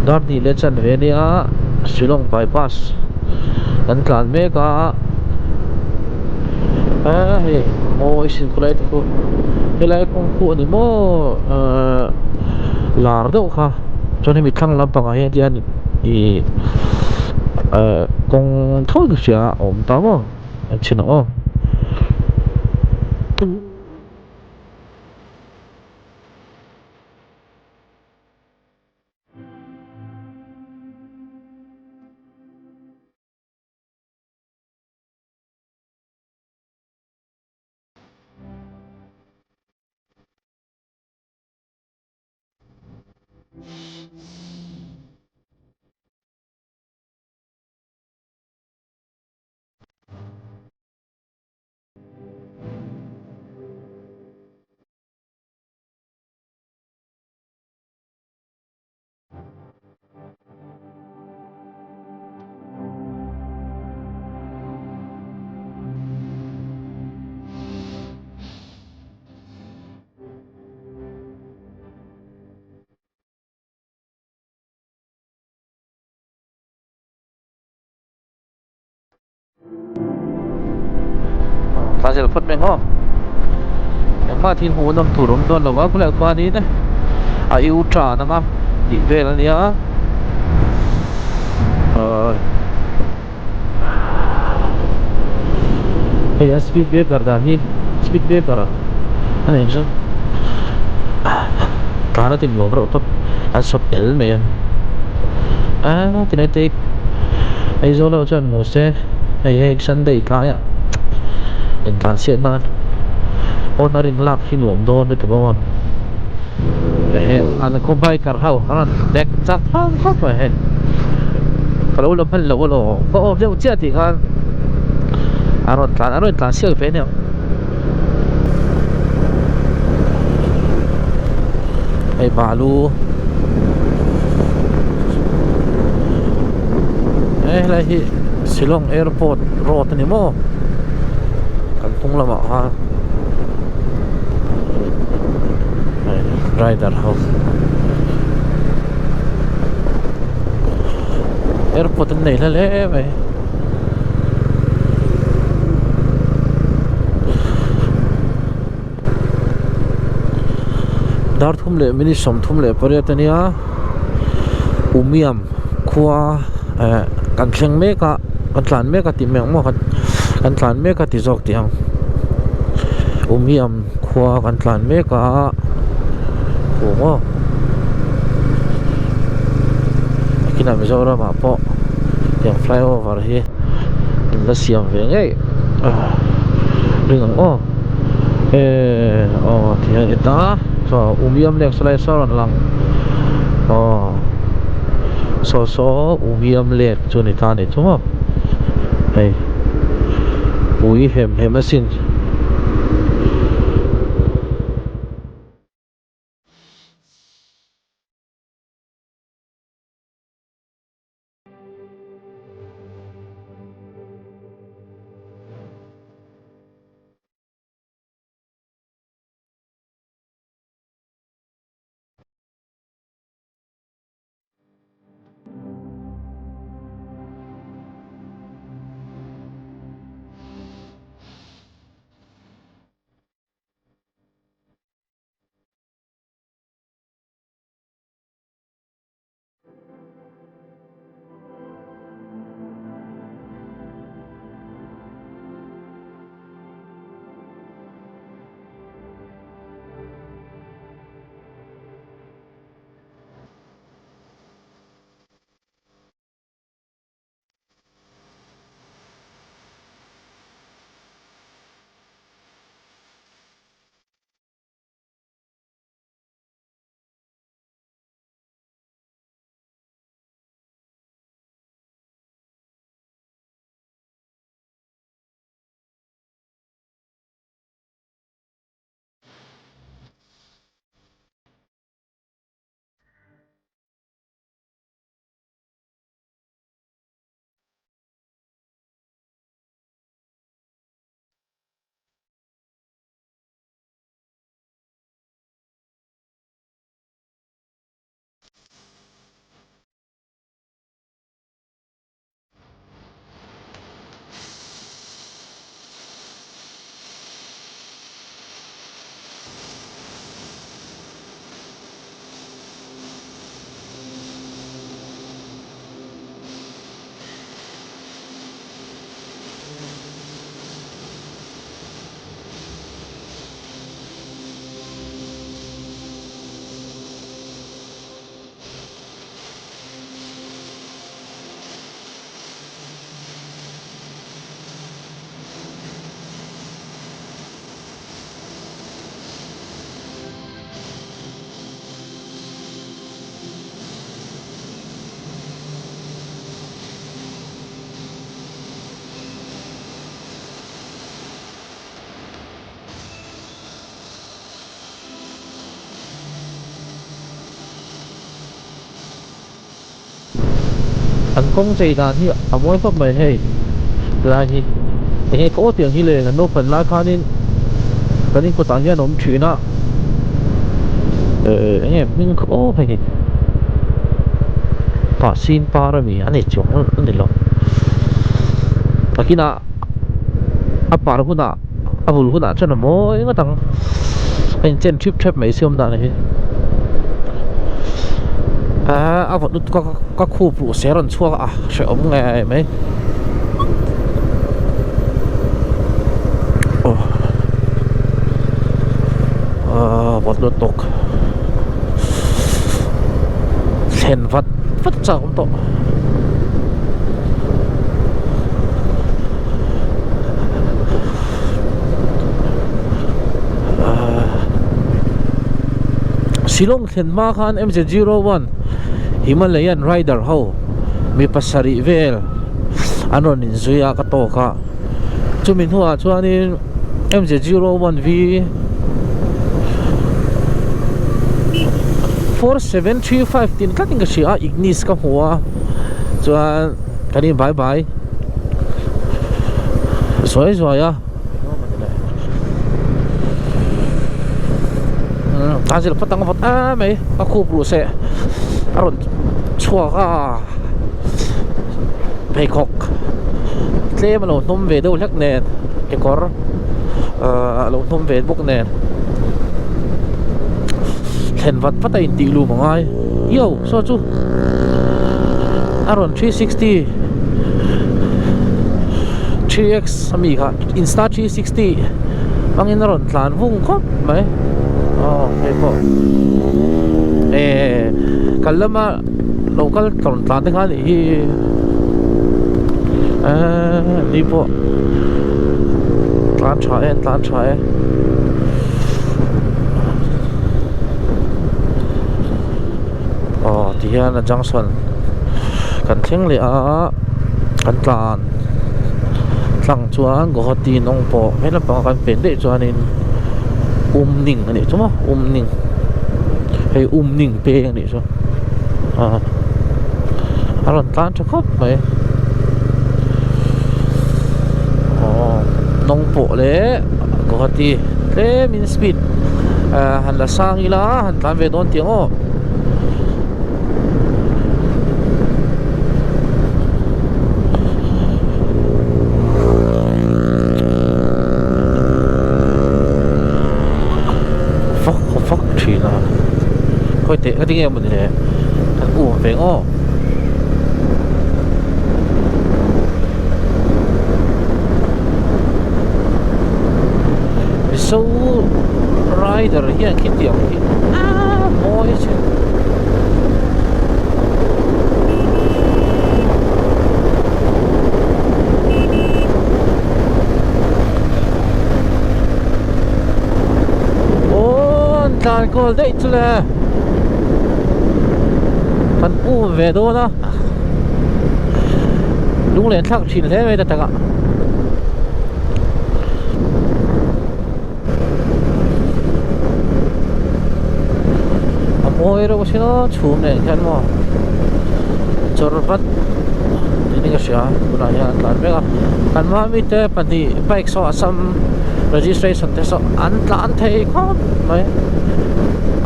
Dar hnih leh chanve a nia Shillong bypass kan tlan mek a eh hei mawi sin khawlai te khu helai kawng khu a ni maw ehh lar deuh kha chuan hemi thlang lampangah hian tihian ih ehh kawng tho ka hria a awm ta maw en chhin ang aw. Tla zel phawt mai ang aw engmah thil hmuh nawm tur awm dawn lo a khawlaiah khuanin a u tan ang a tih vel a nia hei a speed breaker dan hi speed breaker a nei chuan tlan a tinnuam reuh tawp an sawp tel mai a aaa tinai te Aizawl ho chuan hmu se hei hei Sunday tlaiah intlan chhiat nan owner in lak hi nuam dawn lutuk a hei an khaw biker ho an rawn dek chak khawp khawp mai hei ka lo la hman loh alawm ka off deuh chiah tih khan a rawn tlan a rawn tlan chhiat ve aniang. Hei balu he helai hi Shillong airport road a ni maw kan hnung lamah khan hei rider ho airport an nei hla hle mai. Dar thum leh minute 38 a nia Umiam khua eh kan thleng mek a kan tlan mek a tih mai ang maw kan tlan mek a ti zawk tih ang Umiam khua kan tlan mek a hu maw kinah Mizoram ah pawh tiang flyover hi an la siam ve ngei ring ang aw eh aw ti hian i ta saw Umiam lek sawlai saw rawn lang aw saw saw Umiam lek chu a ni ta a ni chu maw hei pui hem hem asin. An kawng chei dan hi a mawi khawp mai hei lai hi eng nge kaw tiang hi le kan naupang lai khanin kan in kawtah hian a awm thin a ehh eng nge hming kha aw hei hi Pahsin par a ni a ni chuang a ni lo takinah a par hunah a vul hunah chuan a mawi ngawt ang a inchen thip thep mai siam dan hi ahh a vawt lutuk a ka khup ruh se rawn chhuak a hrehawm ngei mai aw ahh vawt lutuk thlen vat vat chak awm tawh. Shillong thlen hma khan MZ01 Himalayan rider ho mi pasarih vel an rawn inzui a ka tawk a chumi hnuah chuanin MZ01 V 4735 tin tlatin ka hria a Ignis ka hmu a chuan kan in bye bye zuai zuai a a zir phawt ang vawt em mai a khup ruh seh a rawn chhuak a pheikhawk tlem a lo hnawm ve deuh hlek nen kekawr ahh a lo hnawm ve bawk nen thlen vat vat a intih lum a ngai yo saw chu a rawn 360 3x ami kha insta 360 hmangin a rawn tlan vung khawp mai aw hei pawh eh kal lama lo kal rawn tlan te kha anih hi eh ni pawh tlan tha e tlan tha e. Aw ti hian a junction kan thleng leh a kan tlan tlang chuan Guwahati nawng pawh he lampang ah kan pen daih chuanin Umning a nih chu maw Umning hei Umning peng a nih chu ah a rawn tlan tha khawp mai aw nawng pawh leh Guwahati tlemin speed ah han la sang ila han tlan ve dawn tih ang aw. Vak vak thin a khawi teh ka ti nge mawni le kan um ve ang aw. Mizo rider hian khitiang hi a mawi thin. Aw an tlan kual daih chu le kan um ve dawn a lunglen thlak thin hle mai ta takah. A mawi reuh asin aw chhum nen hian maw chawr vat niin ka hria tunah hian an tlan vek a kan hma mite pahnih bike saw Assam registration te saw an tlan thei khawp mai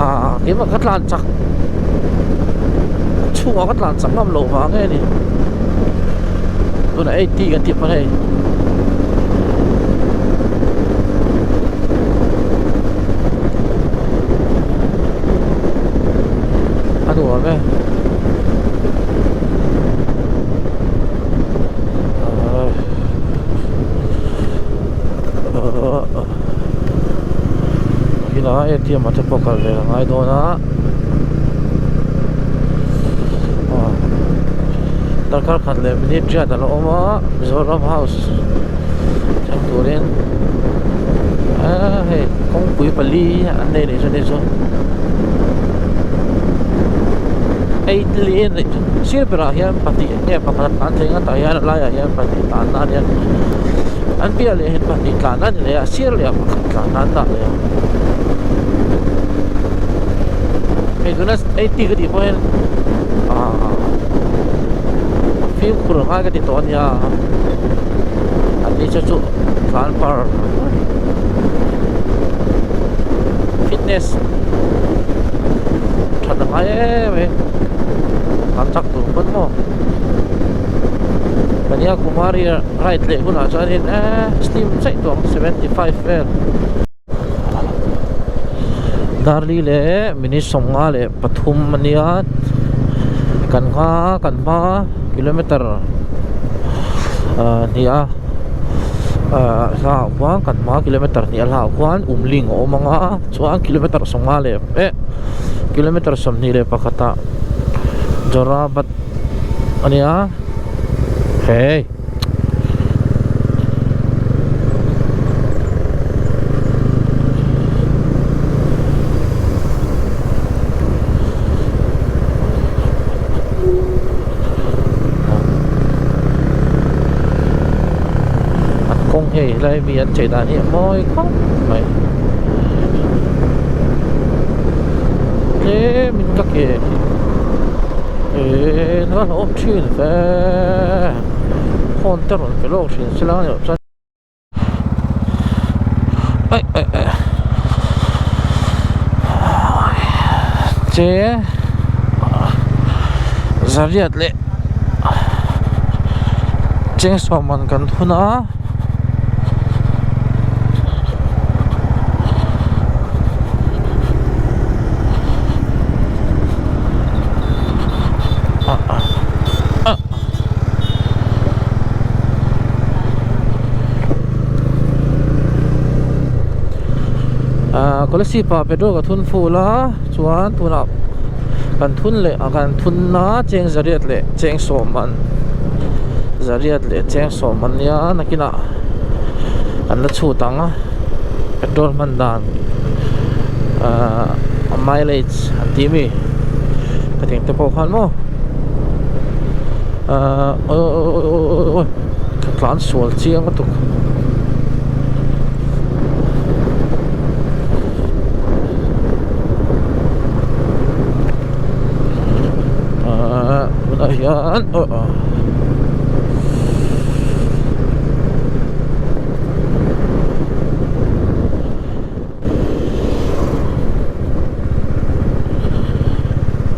ah keimah ka tlan chak chhungah ka tlan chak ngam loh vang nge ni tunah 80 kan tih pawn hei. A nuam e Ila ATM ah te pawh kal ve a ngai dawn a darkar khat leh minute riat a la awm a Mizoram house thleng turin ahh hei kawngpui pali an nei nih chu ni chu eight lane a nih chu sir berah hian pahnih nge pakhat a tlan thei ang a tah hian a laiah hian pahnih tlanna a nia an piah leh hian pahnih tlanna a ni leh a sir leh ah pakhat tlanna an dah leh a hei tuna eighty ka tih pawh hian ahh. fimkhur a ngai ka ti tawh a nia an ni chu chu tlan par fitness that a ngai em em an chak tur pawn maw Kanyakumari ride leh hunah chuanin eee slim chaih tawh ang 75 vel. Darli leh minute 53 a nia kan hma kan hma kilometer ah hnih a ah hlaah khuan kan hma kilometer hnih a hlaah khuan umling a awm ang a chuan kilometer sawmnga leh eh kilometer 21 ah Jorabat a nia hei. An kawng hei helai mi an chei dan hi a mawi khawp mai tlem in ka ke eh a hlauhawm thin ve. Phone te rawn pe lawk thin se la nih chuan aih aih aih che zariat leh cheng sawm an kan thun a. Ahh Kolasib ah petrol ka thun ful a chuan tunah kan thun leh a kan thun a cheng zariat leh cheng sawm an zariat leh cheng sawm an nia nakinah an la chhut ang a petrol hman dan ahh mileage an tih ami hetiang te pawh khan maw. Ahh awi awi awi awi awi awi ka tlan sual chiang lutuk ahh tunah hian aw aw.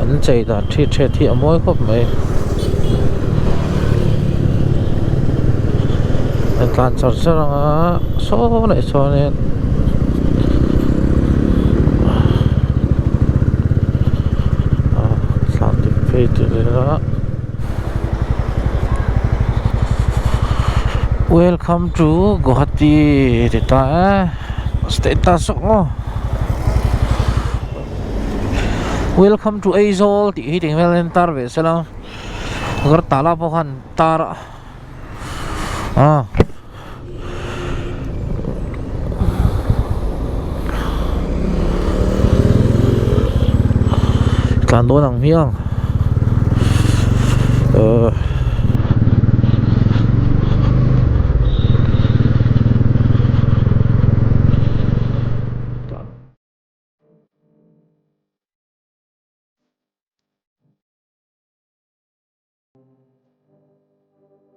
An chei dan ṭhit ṭhet hi a mawi khawp mai an tlan char char ang a saw leh chuanin tlan dik phei tur ila welcome to Guwahati ti ta e. Status aw Welcome to Aizawl tih hi ting vel hian tar ve sela Agartala pawh khan tar a ah tlan dawn ang hmiang uh.